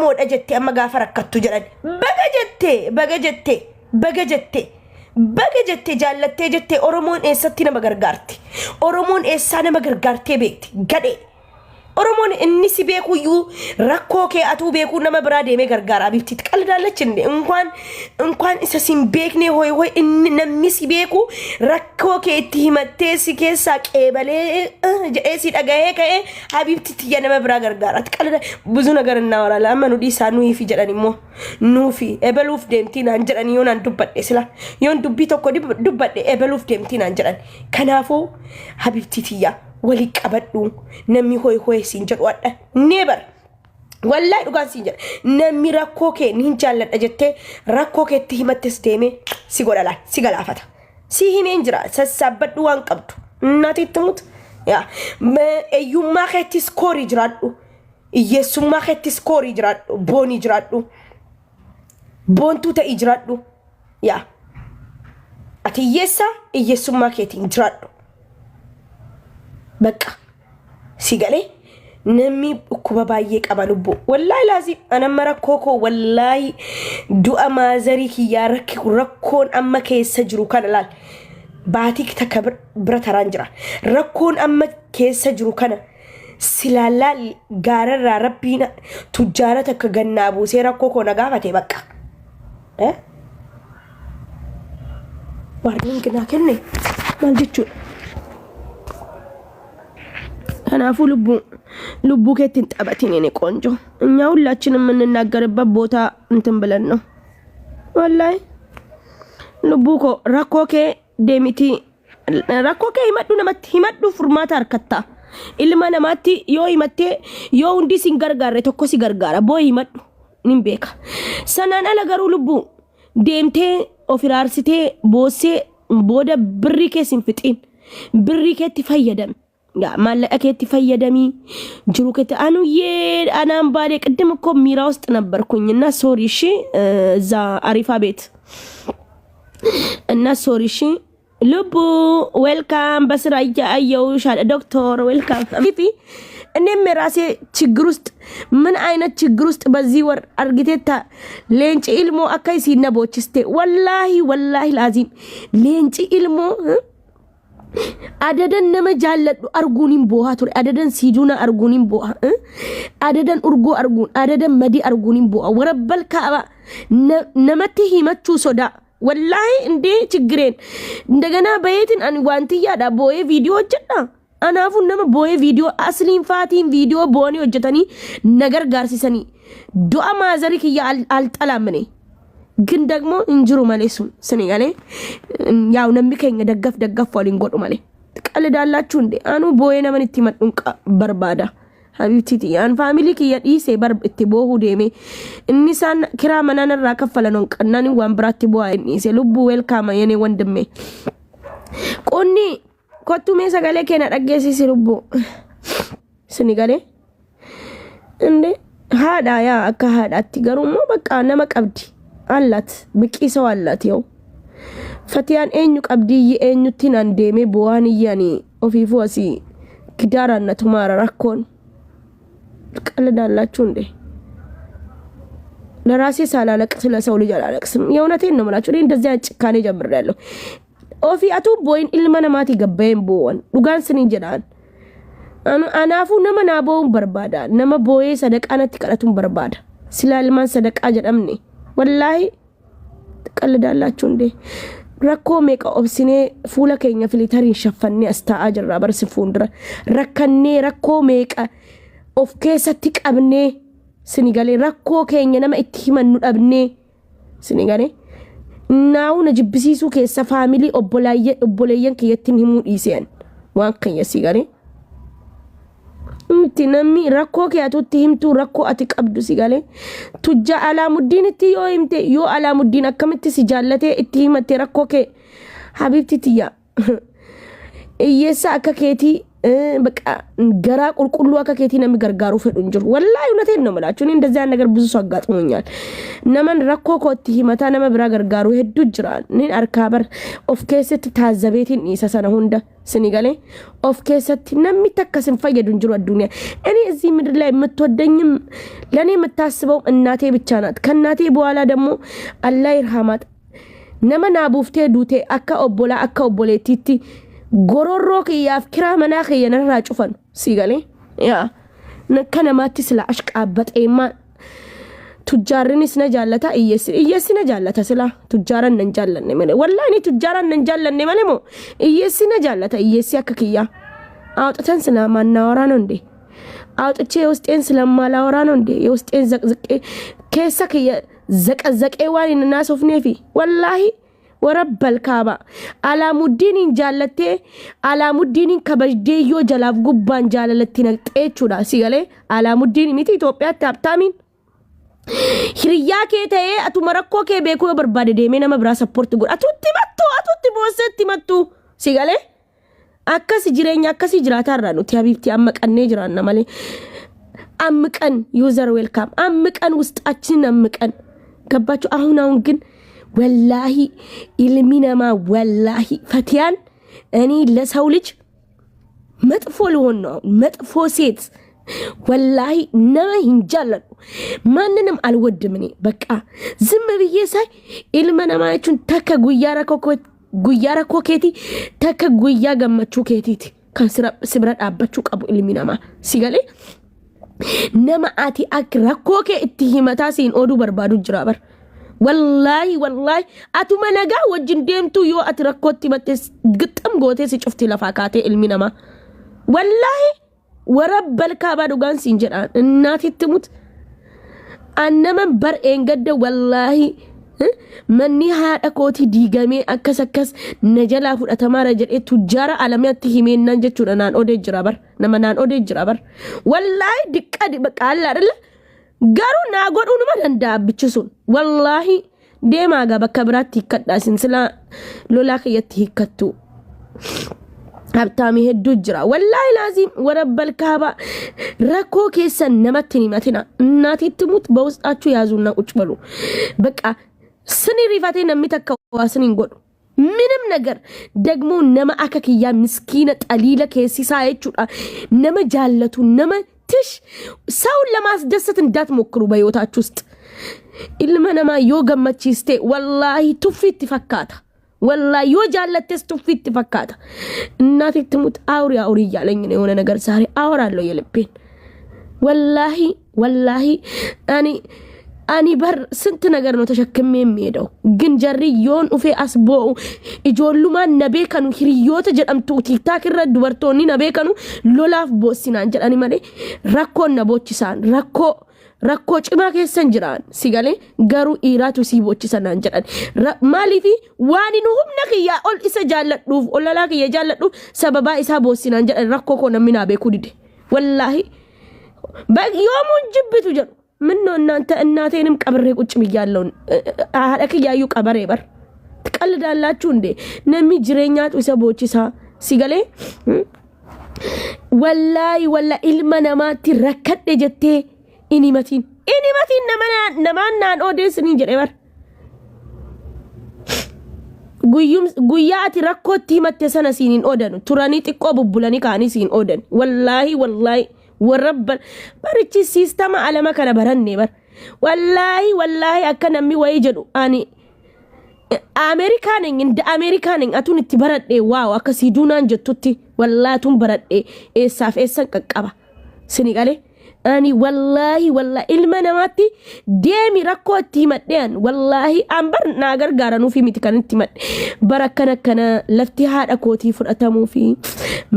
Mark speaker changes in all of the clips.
Speaker 1: Oromoodha jettee amma gaafa rakkattu jedhan. Baga jettee, baga jettee, baga jettee, baga jettee jaallattee jettee. Oromoon eessatti nama gargaarti? Oromoon eessaa nama gargaartee beekti? Gadhee. Oromoon inni si beekuyyuu rakkoo kee atuu beekuu nama biraa deemee gargaara. Abibti ትቀልዳለች እንዴ? እንኳን isa sin beekne hoy hoy inni namni si beeku rakkoo kee itti himattee si keessaa qeebalee jedhee si dhagahee ka'ee habibti tiyya nama biraa gargaara. ትቀልዳ ብዙ ነገር እናወራለን. Amma nu dhiisaa nuyifi jedhan immoo nuufi ebeluuf deemtii naan jedhan yoo naan dubbadhe sila yoon dubbii tokko dubbadhe ebeluuf deemtii naan jedhan. Kanaafuu habibti tiyya, walii qabadhu. Namni hoy hoy siin jedhu adha neebar. Wallahi dhugaan siin jedha, namni rakkoo kee niin jaalladha jettee rakkoo keetti himattes deemee si godha laal, si galaafata. Si himeen jira, sassaabbadhu waan qabdu. እናቴ ትሙት yaa eeyyummaa keettis koorii jiraadhu, hiyyeessummaa keettis koorii jiraadhu, boonii jiraadhu, boontuu ta'ii jiraadhu. Yaa ati hiyyeessaa hiyyeessummaa keetiin jiraadhu. Bakka si galee namni dhukkuba baay'ee qaba lubbuu. Wallaahi laazim anamma rakkoo koo, wallaahi du'a maazarii kiyyaa rakkoon amma keessa jiru kana laal. Baatii takka bira taraan jira. Rakkoon amma keessa jiru kana silaalaa gaararraa rabbiin tujjaara takka gannaa buusee rakkoo koo na gaafate bakka. Eh? Warreen naa kenne maal jechuudha? Kanaafuu lubbuu lubbuu keetti hin taphatin የኔ ቆንጆ። እኛ ሁላችን የምንናገርበት ቦታ እንትን ብለን ነው። ወላሂ lubbuu koo, rakkoo kee deemiti rakkoo kee himadhu, namatti himadhu, furmaata harkattaa. Ilma namaatti yoo himattee yoo hundi sin gargaarre tokko si gargaara. Boo himadhu nin beeka. Sanaan ala garuu lubbuu deemtee of iraarsitee boossee booda birrii kee sin fixiin, birrii keetti fayyadami. Yaa maallaqa keetti fayyadamii jiru keetti አኑዬ አናም ባሌ ቅድም እኮ ሚራ ውስጥ ነበርኩኝ እና sorry እሺ። እዛ አሪፋ ቤት እና sorry እሺ። ልቡ welcome በስራ እያየሁሽ አለ ዶክተር welcome። ፊ እኔም የራሴ ችግር ውስጥ ምን አይነት ችግር ውስጥ በዚህ ወር argiteetta. Leenci ilmoo akka isiin na boochiste, wallaahi wallaahi laazim leenci ilmoo adadan nama jaalladhu arguun hin boohaa ture. Adadan siiduuna arguun hin booha, adadan urgoo arguun, adadan madii arguun hin booha. Warabbal kaaba namatti himachuu sodaa wallaahi እንዴ ችግሬን እንደገና በየትን ani waantiyyaadha boo'ee viidiyoo hojjedha. Anaafuu nama boo'ee viidiyoo asliin faatiin viidiyoo boo'anii hojjetanii na gargaarsisanii du'a maazarii kiyya alxalaamne ግን ደግሞ እንጅሩ malee sun sini galee ያው namni keenya daggaf daggaf waliin godhu malee ትቀልዳላችሁ እንዴ? Anuu boo'ee naman itti himadhuun barbaada. Habibti an family kiyya dhiisee bar itti boohuu deeme inni isaan kiraa manaa narraa kaffalan honqannaan waan biraatti bu'aa hin dhiise. Lubbuu welcome የኔ ወንድሜ. Qonni kottu mee sagalee keenya dhaggeessisi lubbuu. Sini galee እንዴ haadha yaa akka haadhaatti garuu immoo bakka nama qabdi አላት ብቂ ሰው አላት ያው fatiyaan eenyu qabdiyyi eenyutti naan deemee bu'aan iyyani ofiifuu asii gidaaraan na tumaara rakkoon. ትቀልዳላችሁ እንዴ? ለራሴ ሳላለቅስ ለሰው ልጅ አላለቅስም። የእውነቴን ነው የምላችሁ። እኔ እንደዚህ አይነት ጭካኔ ጀምሬያለሁ። Ofii atuu boo'in ilma namaatii gabbayeen boo'an dhugaan siniin jedhaan. Anaafuu nama naa boo'uun barbaada. Nama boo'ee sadaqaa natti kadhatuun barbaada. Silaa ilmaan sadaqaa jedhamne wallaahi ትቀልዳላችሁ እንዴ? Rakkoo meeqa obsinee fuula keenya filteriin shaffannee as taa'aa jirra barsi fuuldura rakkannee rakkoo meeqa of keessatti qabnee sini galee rakkoo keenya nama itti himannu dhabnee sini galee naawu na jibbisiisuu keessa family obboleeyyan kiyyattiin himuu dhiiseen waan keenya si galee. Miti namni rakkoo kee atutti himtuu rakkoo ati qabdu si galee tujja Alaamuddiin itti yoo himte yoo Alaamuddiin akkamitti si jaallatee itti himatte rakkoo kee? Habibti tiyya, hiyyeessa akka keetii. በቃ garaa qulqulluu akka keetii namni gargaaruu fedhu hin jiru. Wallaahi እውነቴን ነው የምላችሁ። እኔ እንደዚህ አይነት ነገር ብዙ ሰው አጋጥሞኛል። Naman rakkoo kootti himataa nama biraa gargaaru hedduu jira. Nin arkaa bar of keessatti taazzabeetiin dhiisa sana hunda sini galee of keessatti namni takka sin fayyadu hin jiru addunyaa። እኔ እዚህ ምድር ላይ የምትወደኝም ለእኔ የምታስበው እናቴ ብቻ ናት። ከእናቴ በኋላ ደግሞ አላህ ይርሃማት nama naa buuftee duute akka obbolaa akka obboleettiitti gororroo kiyyaaf kiraa manaa kiyya narraa cufan si galee yaa akka namaatti sila ashqaabbaxeemmaa tujjaarrinis na jaallata, iyyeessi iyyeessi na jaallata. Sila tujjaaran nan jaallanne malee, wallaahi ni tujjaaran nan jaallanne malee moo iyyeessi na jaallata. Iyyeessi akka kiyyaa አውጥተን ስለማናወራ ነው እንዴ? አውጥቼ የውስጤን ስለማላወራ ነው እንዴ? የውስጤን ዘቅዝቄ keessa kiyya ዘቀዘቄ waan hin naasofneefi wallaahi warabbal kaaba Alaamuddiniin jaallattee Alaamuddiniin kabajdee yoo jalaaf gubbaan jaalalatti naqxee jechuudha. Si galee Alaamuddin miti Itoophiyaatti habtaamiin hiriyyaa kee ta'ee atuma rakkoo kee beekuu yoo barbaade deemee nama biraa support godha. Atutti mattu, atutti boosseetti mattu. Si galee akkasi jireenya akkasii jiraataa nuti habiibtii amma qannee jiraanna malee አምቀን user welcome አምቀን ውስጣችንን አምቀን ገባችሁ። አሁን አሁን ግን ወላሂ ilmi namaa ወላሂ ፈቲያን እኔ ለሰው ልጅ መጥፎ ልሆን ነው። መጥፎ ሴት ወላሂ nama hin jaalladhu ማንንም አልወድም። እኔ በቃ ዝም ብዬ ሳይ ilma namaa jechuun takka guyyaa rakkoo keetii, takka guyyaa gammachuu keetiiti kan si bira dhaabbachuu qabu ilmi namaa. Si galee nama ati akka rakkoo kee itti himataa siin oduu barbaadu jira bar. Wallaahi wallaahi atuma nagaa wajjin deemtuu yoo ati rakkootti himatte gixxam gootee si cufti lafaa kaatee ilmi namaa. Wallaahi warabbal kaabaa dhugaan siin jedhaan እናቴ ትሙት annaman bar eengadda wallaahi manni haadha kootii diigamee akkas akkas na jalaa fudhatamaara jedhee tujjaara alamiatti himeennaan jechuudha naan odee jira bar, nama naan odee jira bar. Wallaahi diqqa bakka allaadhalla garuu naa godhuu numa danda'a abbichi sun. Wallaahi deemaa gaa bakka biraatti hiikkadhaa, isin silaa lolaa kiyyatti hiikkattu. Habtaamii hedduu jira. Wallaahi laaziim warabbal kaaba rakkoo keessan namatti hin himatina. እናቴ ትሙት በውስጣችሁ ያዙና ቁጭ በሉ። በቃ sini rifatee namni takka waa sinin godhu ምንም ነገር ደግሞ nama akka kiyyaa miskiina xaliila keessisaa jechuudha nama jaallatu nama ትሽ ሰውን ለማስደሰት እንዳትሞክሩ በህይወታችሁ ውስጥ። Ilma namaa yoo gammachiiste wallaahi tuffiitti fakkaata. Wallaahi yoo jaallattes tuffiitti fakkaata. እናቴ ትሙት አውሪ አውሪ እያለኝ ነው የሆነ ነገር። ዛሬ አወራለሁ የልቤን። ወላሂ ወላሂ ani bar ስንት ነገር ነው ተሸክሜ የሚሄደው ግን jarri yoon dhufee as boo'u ijoollummaan na beekanu hiriyoota jedhamtu TikTok irra dubartoonni na beekanu lolaaf boossinaan jedhani malee rakkoon na boochisaan rakkoo rakkoo cimaa keessan jiraan. Si galee garuu dhiiraatu sii boochisanaan jedhan. Maaliifi waan inni humna kiyyaa ol isa jaalladhuuf olalaa kiyya jaalladhuuf sababaa isaa boossinaan jedhan. Rakkoo koo namni naa beekuu dide. Wallaahi yoomuun jibbitu jedhu ምን ነው እናንተ እናቴንም ቀብሬ ቁጭ ብያለሁ። Haadha kiyyaayyuu qabaree bar ትቀልዳላችሁ እንዴ? Namni jireenyaatu isa boochisaa. Si galee wallaahi walla ilma namaatti rakkadhe jettee in himatiin, in himatiin. Namaan naan odeessiniin jedhe bar. Guyyaa ati rakkootti himatte sana siin hin oodanu. Turanii xiqqoo bubbulanii ka'anii siin oodan. Wallaahi wallaahi warra barichi siistama alama kana baranne bar. Wallaahi wallaahi akka namni wayii jedhu ani Ameerikaa ነኝ እንደ አሜሪካ ነኝ atuun itti baradhe waaw akka siiduunaan jettutti wallaahi atuun baradhe eessaaf eessan qaqqaba. Sini qalee ani wallaahi wallaahi ilma namaatti deemi rakkoo itti himadhe an wallaahi an bar naa gargaaranuufi miti kan itti himadhe bara akkana akkana lafti haadha kootii fudhatamuu fi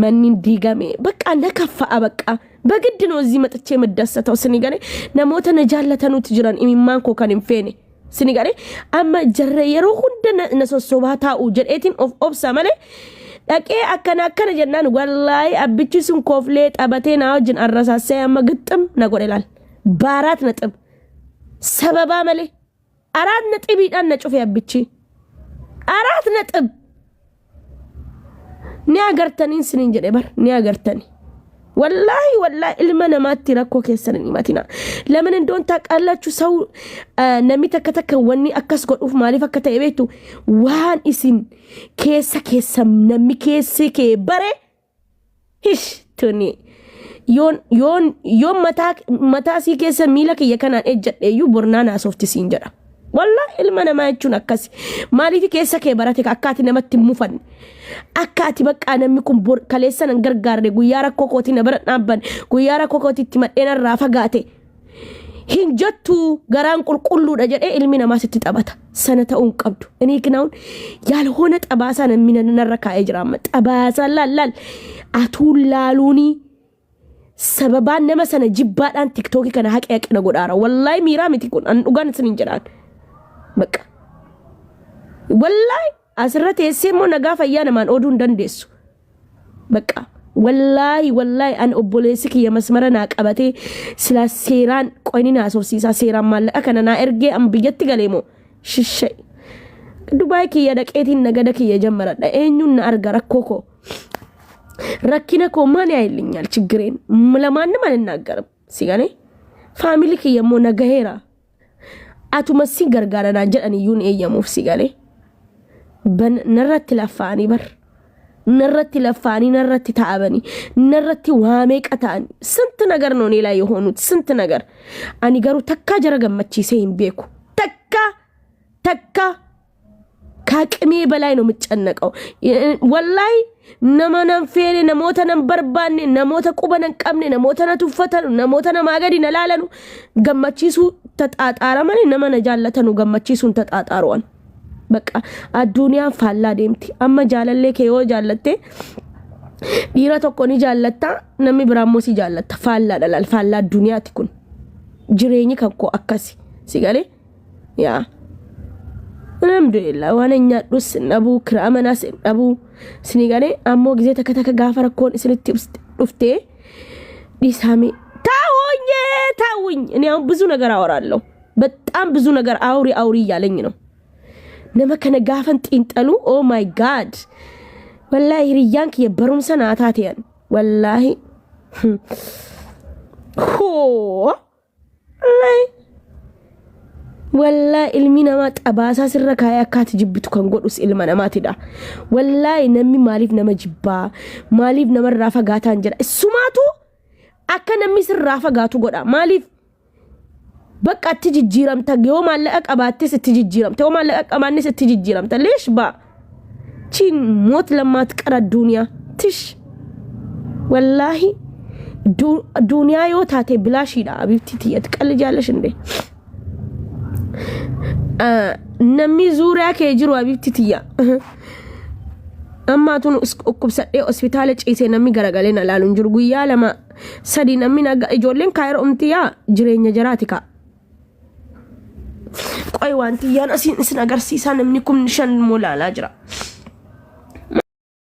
Speaker 1: manni diigame በቃ na kaffa'a. በቃ በግድ ነው እዚህ መጥቼ የምደሰተው። Sini galee namoota na jaallatanuutu jiran imimmaan koo kan hin feene. Sini galee amma jarra yeroo hunda na sossobaa taa'u jedheetiin of obsa malee dhaqee akkana akkana jennaan wallaahi abbichi sun kooflee taphatee naa wajjin arrasaassee amma ግጥም na godhe laal baaraat ነጥብ sababaa malee አራት ነጥቢidhaan na cufe abbichi አራት ነጥብ. Ni agartaniin sinin jedhe bar, ni agartani. Wallaahi, wallaahi, ilma namaatti rakkoo keessan hin himatina. ለምን እንደሆን ታውቃላችሁ? ሰው namni takka takka wanni akkas godhuuf maaliif akka ta'e beektu? Waan isin keessa keessa namni keessi kee bare hish tuni yoon yoon yoon mataa mataa sii keessa miila kiyya kanaan ejjadhe iyyuu bornaan haasofti siin jedha. Wallaahi, ilma namaa jechuun akkasi. Maaliif? Keessa kee barate, akka ati namatti hin mufanne. Akka ati baqqaa namni kun kaleessa nan gargaarre, guyyaa rakkoo kootii na bira dhaabban, guyyaa rakkoo kootii itti madheen irraa fagaate. Hin jettu, garaan qulqulluudha jedhee ilmi namaa sitti taphata. Sana ta'uu hin qabdu. እኔ ግን አሁን ያልሆነ ጠባሳ namni narra kaa'ee jira amma. Xabaasaa laal laal atuun laaluunii sababaan nama sana jibbaadhaan TikTokii kana haqee haqina godhaara. Wallaahi, miiraa miti kun, an dhugaan isin hin jedhaan. Bakka. Wallaahi, asirra teessee immoo nagaa fayyaa namaan ooduu hin dandeessu. Bakka. Wallaahi, wallaahi, an obboleessi kiyya masmara naa qabatee silaa seeraan qoyni naa soofsiisaa, seeraan maallaqa kana naa ergee an biyyatti galee moo shishshe. Dubaay kiyya dhaqeetiin nagada kiyya jammaradha. Eenyuun na arga rakkoo koo? Rakkina koo ማን ያይልኛል? ችግሬን ለማንም አልናገርም። Si galee? Family kiyya immoo nagaheera. Atuma si gargaara naan jedhan iyyuu ni eeyyamuuf, si galee? Narratti laffaanii bar. Narratti laffaanii, narratti ta'abanii, narratti waa meeqa ta'an, ስንት ነገር ነው እኔ ላይ የሆኑት፣ ስንት ነገር። Ani garuu takkaa jara gammachiisee hin beeku. Takkaa takkaa ከአቅሜ በላይ ነው የምጨነቀው። Wallahi, nama nan feene, namoota nan barbaanne, namoota quba nan qabne, namoota na tuffatan, namoota namaa gadi na laalanu gammachiisuu taxaaxaaramani, nama na jaallatanu gammachiisuun taxaaxaaruwan. Bakka adduuniyaan faallaa deemti. Amma jaalallee kee yoo jaallatte, dhiira tokko ni jaallatta, namni biraa immoo si jaallatta. Faallaadha laal, faallaa addunyaati kun. Jireenyi kan koo akkasi. Si galee? Yaa. Alhamdulillah, waan hin nyaadhus hin dhabuu, kiraa manaas hin dhabuu. Isinii galee? Ammoo gizee takka takka gaafa rakkoon isinitti dhuftee dhiisaame ታውኝ ታውኝ። እኔ አሁን ብዙ ነገር አወራለሁ። በጣም ብዙ ነገር አውሪ አውሪ እያለኝ ነው። Nama kana gaafan xiinxalu, oh my God, wallaahi, hiriyyaan kiyya barumsa naa taateyan, wallaahi, hoo, wallaahi, wallaahi, ilmi namaa xabaasaa sirra kaayee akka ati jibbitu kan godhus ilma namaatidha. Wallaahi, namni maaliif nama jibbaa, maaliif namarraa fagaataan jedha, isumaatu akka namni sirraa fagaatu godha. Maaliif? Bakka itti jijjiiramta, yoo maallaqa qabaattes itti jijjiiramta, yoo maallaqa qabaannes itti jijjiiramta. ليش با ቺን ሞት ለማትቀር ዱንያ ትሽ wallaahi, ዱንያ yoo taate bilaashiidha. Abibti tiyya, ትቀልጃለሽ እንዴ? Namni zuuriyaa kee jiru, abibti tiyya, ammaatun dhukkubsadhee hospitaala ciisee namni garagalee na laalu hin jiru. Guyyaa 2 3 namni naga ijoolleen kaayiroo umti yaa jireenya jaraati kaa. ቆይ, waan tiyyaan asiin isin agarsiisaa, namni 5000 immoo laalaa jira.